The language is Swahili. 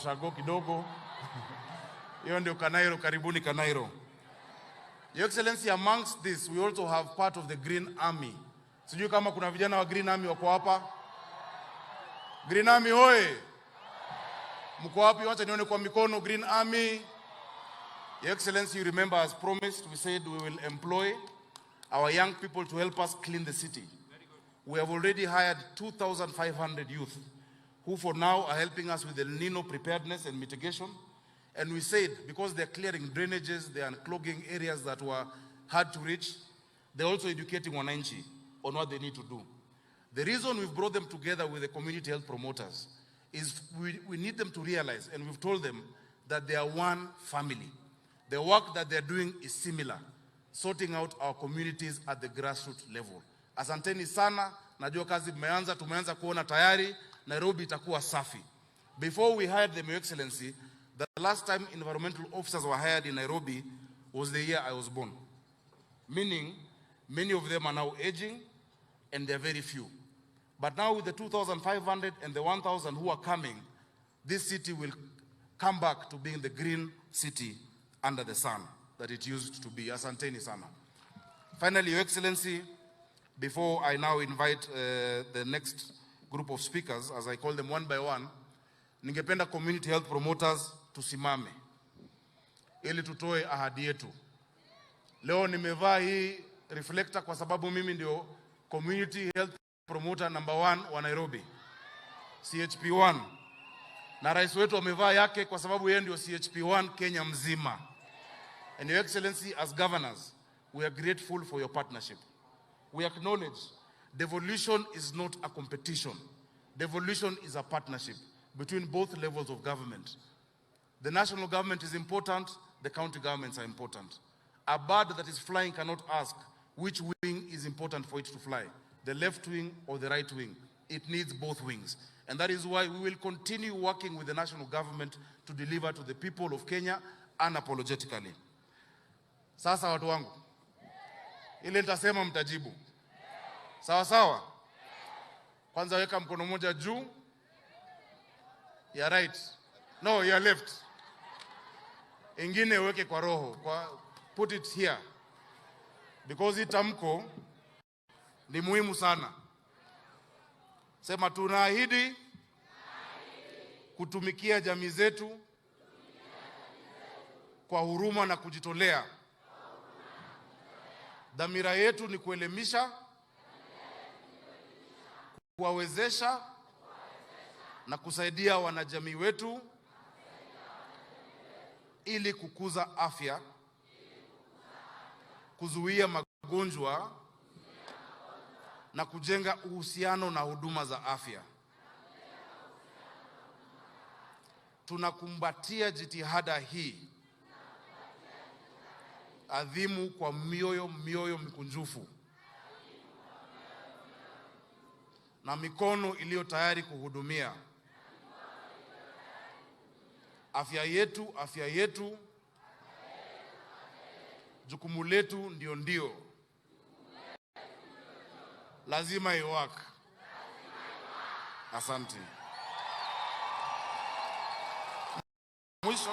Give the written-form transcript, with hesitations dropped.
ushago kidogo. Hiyo ndio Kanairo, karibuni Kanairo. Your Excellency, amongst this, we also have part of the Green Army. Sijui kama kuna vijana wa Green Army wako hapa. Green Army oye! Mko wapi? Wacha nione kwa mikono Green Army. Your Excellency, you remember as promised, we said we will employ our young people to help us clean the city. We have already hired 2,500 youth who for now are helping us with the El Nino preparedness and mitigation. And we said, because they're clearing drainages, they are unclogging areas that were hard to reach, they're also educating wananchi on what they need to do. The reason we've brought them together with the community health promoters is we need them to realize, and we've told them, that they are one family. The work that they're doing is similar, sorting out our communities at the grassroots level. Asanteni sana, najua kazi mmeanza, tumeanza kuona tayari, Nairobi itakuwa safi. Before we hired them, Your Excellency, the last time environmental officers were hired in Nairobi was the year I was born. Meaning, many of them are now aging and they're very few. But now with the 2,500 and the 1,000 who are coming, this city will come back to being the green city under the sun that it used to be. Asanteni sana. Finally, Your Excellency, before I now invite the next group of speakers, as I call them one by one, ningependa community health promoters tusimame ili tutoe ahadi yetu. Leo nimevaa hii reflector kwa sababu mimi ndio community health promoter number one wa Nairobi, CHP1, na rais wetu amevaa yake kwa sababu yeye ndio CHP1 Kenya mzima. And Your Excellency, as governors, we are grateful for your partnership. We acknowledge devolution is not a competition. Devolution is a partnership between both levels of government. The national government is important, the county governments are important. A bird that is flying cannot ask which wing is important for it to fly, the left wing or the right wing. It needs both wings. And that is why we will continue working with the national government to deliver to the people of Kenya unapologetically. Sasa watu wangu, ile nitasema mtajibu. Sawa sawa? Kwanza weka mkono mmoja juu ya right. No, ya left. Ingine weke kwa roho, kwa put it here. Because hii tamko ni muhimu sana. Sema tunaahidi kutumikia jamii zetu kwa huruma na kujitolea. Dhamira yetu ni kuelimisha, kuwawezesha na kusaidia wanajamii wetu ili kukuza afya, kuzuia magonjwa na kujenga uhusiano na huduma za afya. Tunakumbatia jitihada hii adhimu kwa mioyo mikunjufu na mikono iliyo tayari kuhudumia. Afya yetu, afya yetu, jukumu letu ndio ndio, lazima iwork. Asante. Mwisho.